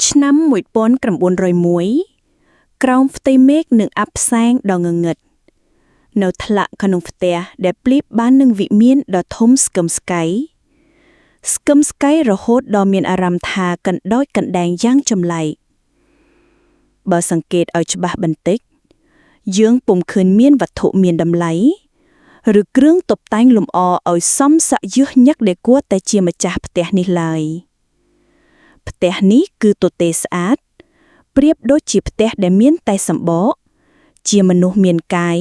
ឆ្នាំ1901ក្រោមផ្ទៃមេឃនិងអាប់ផ្សែងដ៏ងងឹតនៅថ្នាក់ក្នុងផ្ទះដែលប្រៀបបាននឹងវិមានដ៏ធំស្កឹមស្កៃស្កឹមស្កៃរហូតដល់មានអារម្មណ៍ថាកណ្ដោចកណ្ដែងយ៉ាងចម្លែកបើសង្កេតឲ្យច្បាស់បន្តិចយើងពុំឃើញមានវត្ថុមានតម្លៃឬគ្រឿងតុបតែងលម្អឲ្យសមស័ក្តិយសញឹកដែលគួរតែជាម្ចាស់ផ្ទះនេះឡើយផ្ទះនេះគឺទទេស្អាតប្រៀបដូចជាផ្ទះដែលមានតែសម្បកជាមនុស្សមានកាយ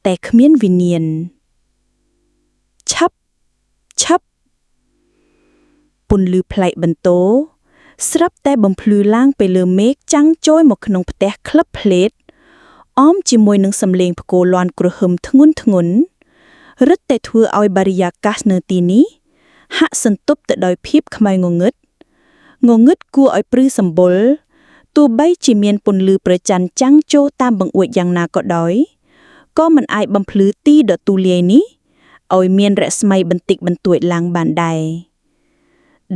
តែគ្មានវិញ្ញាណឆាប់ឆាប់ពន្លឺប្លែកបន្ទោស្រាប់តែបំភ្លឺឡើងពីលើមេឃចាំងចូលមកក្នុងផ្ទះក្លឹបភ្លេតអមជាមួយនឹងសំឡេងផ្គរលាន់គ្រហឹមធ្ងន់ធ្ងន់រឹតតែធ្វើឲ្យបរិយាកាសនៅទីនេះហាក់សន្ទប់ទៅដោយភាពខ្មៅងងឹតងងឹតគួរឲ្យព្រឺសម្បុរទោះបីជាមានពន្លឺប្រច័ណ្ឌចាំងចូលតាមបង្អួចយ៉ាងណាក៏ដោយក៏មិនអាចបំភ្លឺទីដ៏ទូលាយនេះឲ្យមានរស្មីបន្តិចបន្តួចឡើងបានដែរ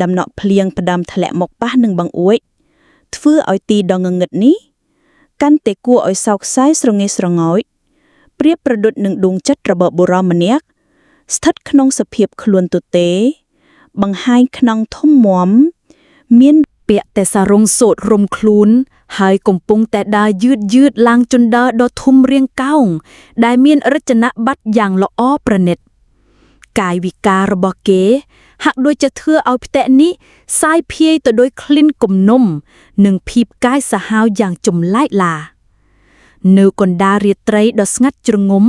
ដំណក់ភ្លៀងផ្ដាំធ្លាក់មកប៉ះនឹងបង្អួចធ្វើឲ្យទីដ៏ងងឹតនេះកាន់តែគួរឲ្យសោកសៅស្រងេះស្រងោចប្រៀបប្រដូចនឹងដួងចិត្តរបស់បុរសម្នាក់ស្ថិតក្នុងសភាពខ្លួនទទេ បង្ហាញខ្នងធំមាំមាន ពាក់តែសារងសូត្ររុំខ្លួន ហើយកំពុងតែដើរយឺតយឺតឡើងជណ្ដើរដ៏ធំរាងកោង ដែលមានរចនាប័ទ្មយ៉ាងល្អប្រណិត កាយវិការរបស់គេ ហាក់ដូចជាធ្វើឲ្យផ្ទះនេះសាយភាយទៅដោយក្លិនគំនុំ និងភាពកាយសាហាវយ៉ាងចម្លែកឡា នៅកណ្ដាលរាត្រីដ៏ស្ងាត់ជ្រងំ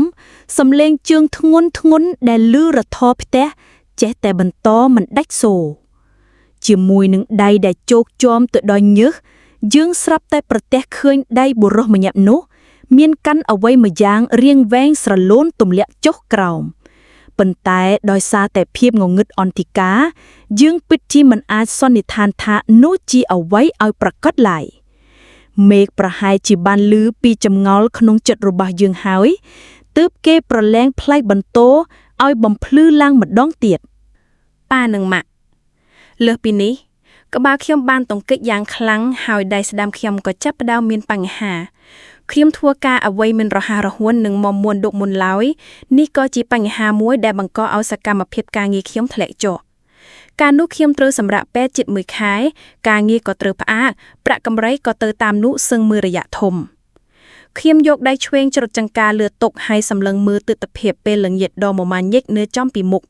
សំឡេងជើងធ្ងន់ធ្ងន់ដែលលឺរថផ្ទះចេះតែបន្តមិនដាច់សូរ ជាមួយនឹងដៃដែលជោកជាំទៅដោយញើសយើងស្រាប់តែប្រទះឃើញដៃបុរសម្នាក់នោះ មានកាន់អ្វីម្យ៉ាងរាងវែងស្រលូនទម្លាក់ចុះក្រោមប៉ុន្តែដោយសារតែភាពងងឹតអន្តិកាយើងពិតជាមិនអាចសន្និដ្ឋានថានោះជាអ្វីឲ្យប្រាកដឡើយមេឃប្រហែលជាបានលឺពីចម្ងល់ក្នុងចិត្តរបស់យើងហើយទើបគេប្រឡែងផ្លែកបន្ទោឲ្យបំភ្លឺឡើងម្ដងទៀត ប៉ានិងម៉ាក់លើសពីនេះក្បាលខ្ញុំបានទង្គិចយ៉ាងខ្លាំងហើយដៃស្ដាំខ្ញុំក៏ចាប់ផ្ដើមមានបញ្ហាខ្ញុំធ្វើការអ្វីមិនរហ័សរហួននិងមាំមួនដូចមុនឡើយនេះក៏ជាបញ្ហាមួយដែលបង្កឲ្យសកម្មភាពការងារខ្ញុំធ្លាក់ចុះកាលនោះខ្ញុំត្រូវសម្រាកពេទ្យជិតមួយខែការងារក៏ត្រូវផ្អាកប្រាក់កម្រៃក៏ទៅតាមនោះសឹងមួយរយៈធំខ្ញុំយកដៃឆ្វេងច្រុតចង្កាលើតុហើយសម្លឹងមើលទិដ្ឋភាពពេលល្ងាចដ៏មមាញឹកនៅចំពីមុខ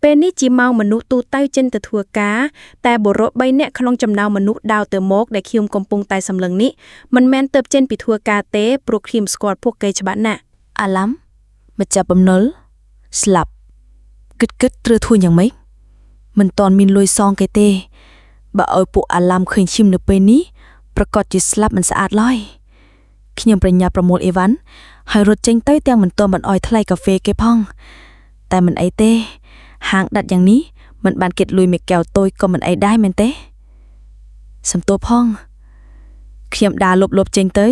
ពេលនេះជាម៉ោងមនុស្សទូទៅចេញទៅធ្វើការតែបុរស3នាក់ក្នុងចំណោមមនុស្សដើរទៅមកដែលខ្ញុំកំពុងតែសម្លឹងនេះមិនមែនទៅចេញពីធ្វើការទេព្រោះខ្ញុំស្គាល់ពួកគេច្បាស់ណាស់ អាឡាំម្ចាស់បំណុលស្លាប់គិតគិតត្រូវធ្វើយ៉ាងម៉េចមិនតន់មានលុយសងគេទេបើឲ្យពួកអាឡាំឃើញឈាមនៅពេលនេះប្រកាសជាស្លាប់មិនស្អាតឡើយខ្ញុំប្រញាប់ប្រមូលអីវ៉ាន់ហើយរត់ចេញទៅទាំងមិនទាន់បានអោយថ្លៃកាហ្វេគេផងតែមិនអីទេហាងដាច់យ៉ាងនេះមិនបានគិតលុយមួយកែវតូចក៏មិនអីដែរមែនទេសំទោសផងខ្ញុំដើរលបលបចេញទៅ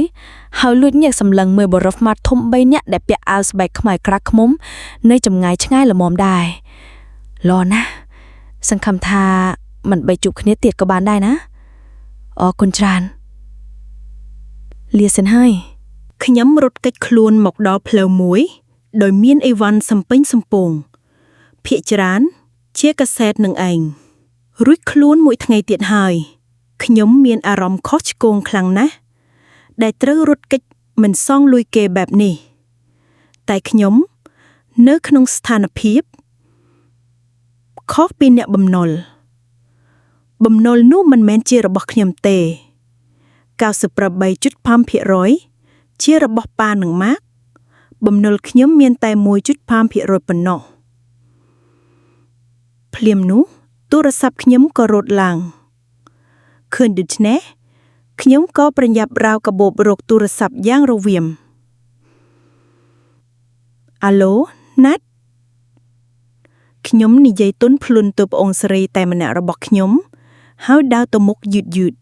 ហើយលួចញាក់សម្លឹងមើលបរិហ្វម៉ាត់ធំ3នាក់ដែលពាក់អាវស្បែកខ្មៅក្រាស់ឃ្មុំនៅចម្ងាយឆ្ងាយល្មមដែរល្អណាស់សង្ឃឹមថាមិនបីជួបគ្នាទៀតក៏បានដែរណាអរគុណច្រើនលាសិនហើយ ខ្ញុំរត់គេចខ្លួនមកដល់ផ្លូវមួយ ដោយមានអីវ៉ាន់សំពេញសំពងភាកច្រើន ជាកាសែតនឹងឯងរួចខ្លួនមួយថ្ងៃទៀតហើយខ្ញុំមានអារម្មណ៍ខុសឆ្គងខ្លាំងណាស់ដែលត្រូវរត់គេចមិនសងលុយគេបែបនេះ តែខ្ញុំនៅក្នុងស្ថានភាពខុសពីអ្នកបំណុលបំណុលនោះមិនមែនជារបស់ខ្ញុំទេ98.5%ជារបស់ប៉ានិងម៉ាក់បំណុលខ្ញុំមានតែ1.5%ប៉ុណ្ណោះភ្លាមនោះទូរស័ព្ទខ្ញុំក៏រត់ឡើងឃើញដូច្នេះខ្ញុំក៏ប្រញាប់រាវកាបូបរកទូរស័ព្ទយ៉ាងរវៀមអាឡូណាត់ខ្ញុំនិយាយទន់ភ្លន់ទៅប្អូនស្រីតែម្នាក់របស់ខ្ញុំ ហើយដើរទៅមុខយឺតយឺត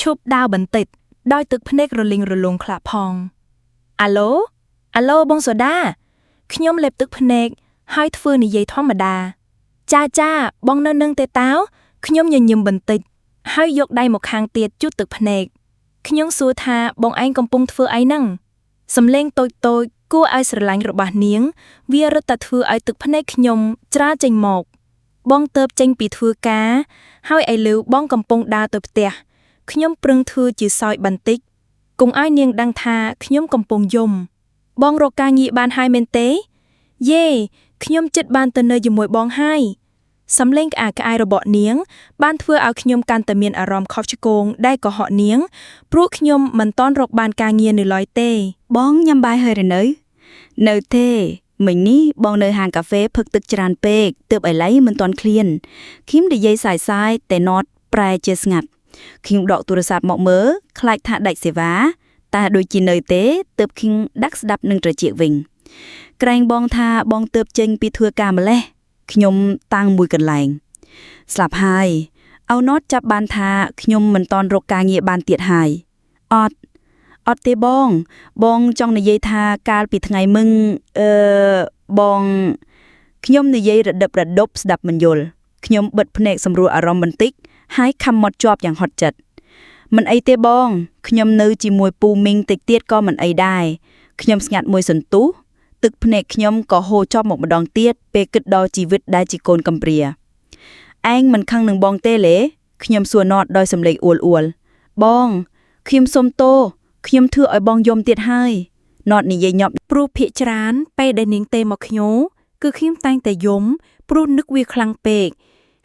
ឈប់ដើរបន្តិចដោយទឹកភ្នែករលីងរលោងខ្លះផងអាឡូអាឡូបងសូដាខ្ញុំលេបទឹកភ្នែកហើយធ្វើនិយាយធម្មតា ចាចាបងនៅនឹងទេតើខ្ញុំញញឹមបន្តិច ហើយយកដៃមកខាងទៀតជូតទឹកភ្នែកខ្ញុំសួរថាបងឯងកំពុងធ្វើអីហ្នឹងសំឡេងតូចតូចៗគួរឲ្យស្រឡាញ់របស់នាង វារឹតតែធ្វើឲ្យទឹកភ្នែកខ្ញុំច្រាលចេញមក បងទៅចេញពីធ្វើការ ហើយឥឡូវបងកំពុងដើរទៅផ្ទះខ្ញុំប្រឹងធ្វើជាសោយបន្តិចកុំឲ្យនាងដឹងថាខ្ញុំកំពុងយំ បងរកការងារបានហើយមែនទេយេខ្ញុំចិត្តបានទៅនៅជាមួយបងហើយសំឡេងក្អាកក្អាយរបស់នាង បានធ្វើឲ្យខ្ញុំកាន់តែមានអារម្មណ៍ខុសឆ្គងដែលកុហកនាង ព្រោះខ្ញុំមិនតន់រកបានការងារនៅឡើយទេ បងញ៉ាំបាយហើយឬនៅ នៅទេមិញនេះបងនៅហាងកាហ្វេផឹកទឹកច្រើនពេកទើបឥឡូវមិនទាន់ឃ្លានខ្ញុំនិយាយសាយសាយតែណតប្រែជាស្ងាត់ខ្ញុំដកទូរស័ព្ទមកមើលខ្លាចថាដាច់សេវាតែដូចជានៅទេទើបខ្ញុំដាក់ស្ដាប់នឹងត្រចៀកវិញក្រែងបងថាបងទើបចេញពីធ្វើការម្លេះខ្ញុំតាំងមួយកន្លែងស្លាប់ហើយអោណតចាប់បានថាខ្ញុំមិនតន់រកការងារបានទៀតហើយអត់អត់ទេបង បងចង់និយាយថាកាលពីថ្ងៃមឹងអឺបងខ្ញុំនិយាយរដិបរដប់ស្ដាប់មិនយល់ខ្ញុំបិទភ្នែកសម្រួលអារម្មណ៍បន្តិចហើយខំមាត់ជាប់យ៉ាងហត់ចិត្តមិនអីទេបងខ្ញុំនៅជាមួយពូមីងតិចទៀតក៏មិនអីដែរខ្ញុំស្ងាត់មួយសន្ទុះទឹកភ្នែកខ្ញុំក៏ហូរចប់មកម្ដងទៀតពេលគិតដល់ជីវិតដែលជាកូនកំព្រាឯងមិនខឹងនឹងបងទេលេខ្ញុំសួរណតដោយសំឡេងអួលអួលបងខ្ញុំសុំទោសខ្ញុំធ្វើឲ្យបងយំទៀតហើយណតនិយាយញាប់ ព្រោះភាកច្រើនពេលដែលនាងទេមកខ្ញុំគឺខ្ញុំតែងតែយំព្រោះនឹកវាខ្លាំងពេក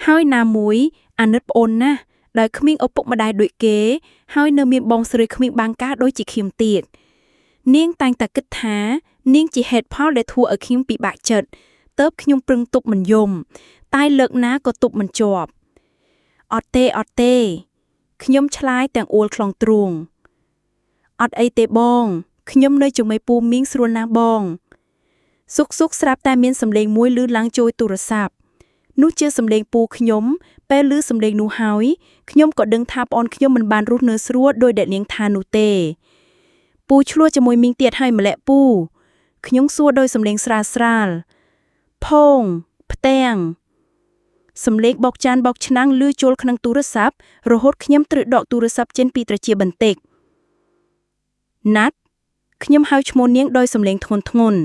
ហើយណាមួយអាណិតប្អូនណាស់ដែលគ្មានឪពុកម្ដាយដូចគេ ហើយនៅមានបងស្រីគ្មានបាងការដូចជាខ្ញុំទៀតនាងតែងតែគិតថា នាងជាហេតុផលដែលធ្វើឲ្យខ្ញុំពិបាកចិត្តតើបខ្ញុំប្រឹងទប់មិនយំតែលើកណាក៏ទប់មិនជាប់អត់ទេអត់ទេខ្ញុំឆ្លើយទាំងអួលខ្លងទ្រូងអត់អីទេបងខ្ញុំនៅជាមួយពូមីងស្រួលណាស់បងសុកសុកស្រាប់តែមានសំឡេងមួយលឺឡើងជួយទូរស័ព្ទនោះជាសំឡេងពូខ្ញុំពេលលឺសំឡេងនោះហើយខ្ញុំក៏ដឹងថាប្អូនខ្ញុំមិនបានរស់នៅស្រួលដោយដែលនាងថានោះទេពូឆ្លោះជាមួយមីងទៀតហើយម្លែកពូខ្ញុំសួរដោយសំឡេងស្រាលស្រាលផងផ្ទាំងសំឡេងបោកចានបោកឆ្នាំងលឺចូលក្នុងទូរស័ព្ទរហូតខ្ញុំត្រូវដកទូរស័ព្ទចេញពីត្រចៀកបន្តិចណាត់ខ្ញុំហៅឈ្មោះនាងដោយសំឡេងធ្ងន់ធ្ងន់